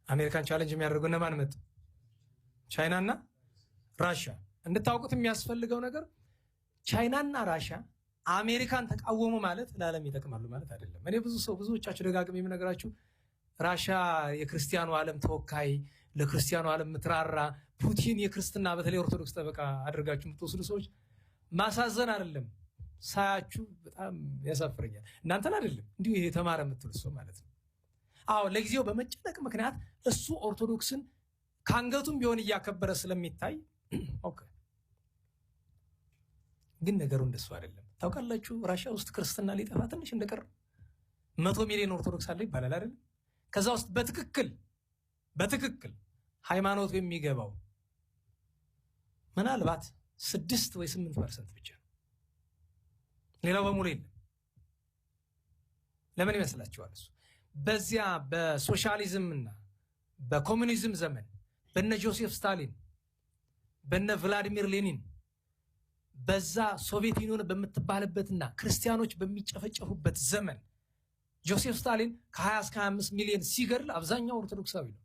አሜሪካን challenge የሚያደርጉ እነማን መጡ? ቻይናና ራሻ። እንድታውቁት የሚያስፈልገው ነገር ቻይናና ራሻ አሜሪካን ተቃወሙ ማለት ለዓለም ይጠቅማሉ ማለት አይደለም። እኔ ብዙ ሰው ብዙዎቻችሁ ደጋግሜ የምነግራችሁ ራሻ የክርስቲያኑ ዓለም ተወካይ፣ ለክርስቲያኑ ዓለም ምትራራ፣ ፑቲን የክርስትና በተለይ ኦርቶዶክስ ጠበቃ አድርጋችሁ የምትወስዱ ሰዎች ማሳዘን አይደለም፣ ሳያችሁ በጣም ያሳፍረኛል። እናንተን አይደለም፣ እንዲሁ ይሄ የተማረ የምትሉት ሰው ማለት ነው። አዎ፣ ለጊዜው በመጨነቅ ምክንያት እሱ ኦርቶዶክስን ከአንገቱም ቢሆን እያከበረ ስለሚታይ okay። ግን ነገሩ እንደሱ አይደለም። ታውቃላችሁ፣ ራሽያ ውስጥ ክርስትና ሊጠፋ ትንሽ እንደቀረ፣ 100 ሚሊዮን ኦርቶዶክስ አለ ይባላል አይደለም? ከዛ ውስጥ በትክክል በትክክል ሃይማኖቱ የሚገባው ምናልባት 6 ወይ 8% ብቻ ነው። ሌላው በሙሉ የለም። ለምን ይመስላችኋል? እሱ በዚያ በሶሻሊዝምና በኮሚኒዝም ዘመን በነ ጆሴፍ ስታሊን፣ በነ ቭላዲሚር ሌኒን፣ በዛ ሶቪየት ዩኒዮን በምትባልበትና ክርስቲያኖች በሚጨፈጨፉበት ዘመን ጆሴፍ ስታሊን ከ20 እስከ 25 ሚሊዮን ሲገድል አብዛኛው ኦርቶዶክሳዊ ነው።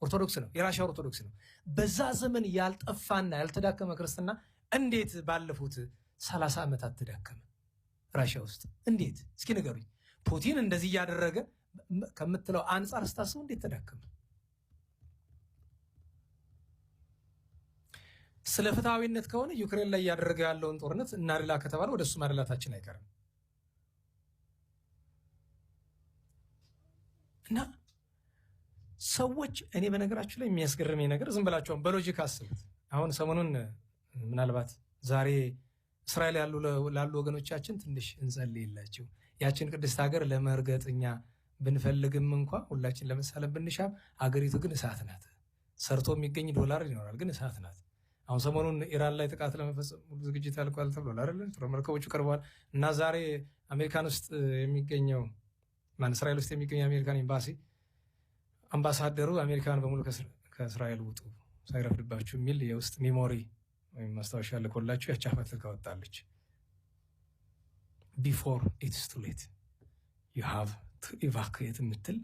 ኦርቶዶክስ ነው፣ የራሽያ ኦርቶዶክስ ነው። በዛ ዘመን ያልጠፋና ያልተዳከመ ክርስትና እንዴት ባለፉት 30 ዓመታት ተዳከመ ራሽያ ውስጥ? እንዴት፣ እስኪ ንገሩኝ። ፑቲን እንደዚህ እያደረገ ከምትለው አንጻር ስታስቡ እንዴት ተዳከመ? ስለ ፍትሐዊነት ከሆነ ዩክሬን ላይ እያደረገ ያለውን ጦርነት እናድላ ከተባለ ወደ እሱ ማድላታችን አይቀርም። እና ሰዎች፣ እኔ በነገራችሁ ላይ የሚያስገርመኝ ነገር ዝም ብላችሁ በ logic አስቡት። አሁን ሰሞኑን ምናልባት ዛሬ እስራኤል ላሉ ወገኖቻችን ትንሽ እንጸልይላቸው። ያችን ቅድስት ሀገር ለመርገጥ እኛ ብንፈልግም እንኳ፣ ሁላችን ለመሳለም ብንሻም አገሪቱ ግን እሳት ናት። ሰርቶ የሚገኝ ዶላር ይኖራል፣ ግን እሳት ናት። አሁን ሰሞኑን ኢራን ላይ ጥቃት ለመፈጸም ሙሉ ዝግጅት አልቋል ተብሏል አይደለ? ጦር መርከቦቹ ቀርበዋል። እና ዛሬ አሜሪካን ውስጥ የሚገኘው፣ ማን፣ እስራኤል ውስጥ የሚገኘው የአሜሪካን ኤምባሲ አምባሳደሩ አሜሪካን በሙሉ ከእስራኤል ውጡ ሳይረፍድባችሁ የሚል የውስጥ memory ወይም ማስታወሻ ልኮላቸው ያቺ አፈትልካ ወጣለች። "Before it's too late, you have to evacuate" የምትል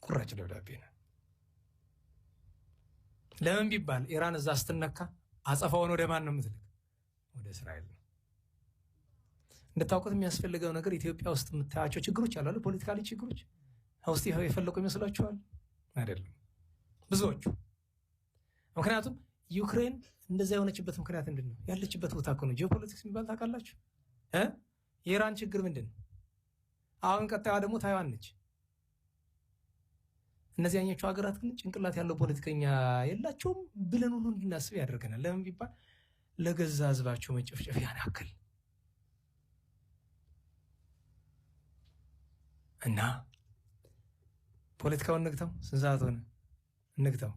ቁራጭ ደብዳቤ ነው። ለምን ቢባል ኢራን እዛ ስትነካ አጸፋውን ወደ ማን ነው የምትልክ? ወደ እስራኤል ነው። እንድታውቁት የሚያስፈልገው ነገር ኢትዮጵያ ውስጥ የምታያቸው ችግሮች አሉ። Politically ችግሮች ውስጥ የፈለቁ ይመስላችኋል? አይደለም ብዙዎቹ። ምክንያቱም ዩክሬን እንደዛ የሆነችበት ምክንያት ምንድን ነው? ያለችበት ቦታ እኮ ነው። ጂኦፖለቲክስ የሚባል ታውቃላችሁ? የኢራን ችግር ምንድን ነው? አሁን ቀጣዩዋ ደግሞ ታይዋን ነች። እነዚያኞቹ ሀገራት ግን ጭንቅላት ያለው ፖለቲከኛ የላቸውም ብለን ሁሉ እንድናስብ ያደርገናል። ለምን ቢባል ለገዛ ሕዝባቸው መጨፍጨፍ ያን ያክል። እና ፖለቲካውን ንግተው፣ ስንት ሰዓት ሆነ? እንግተው።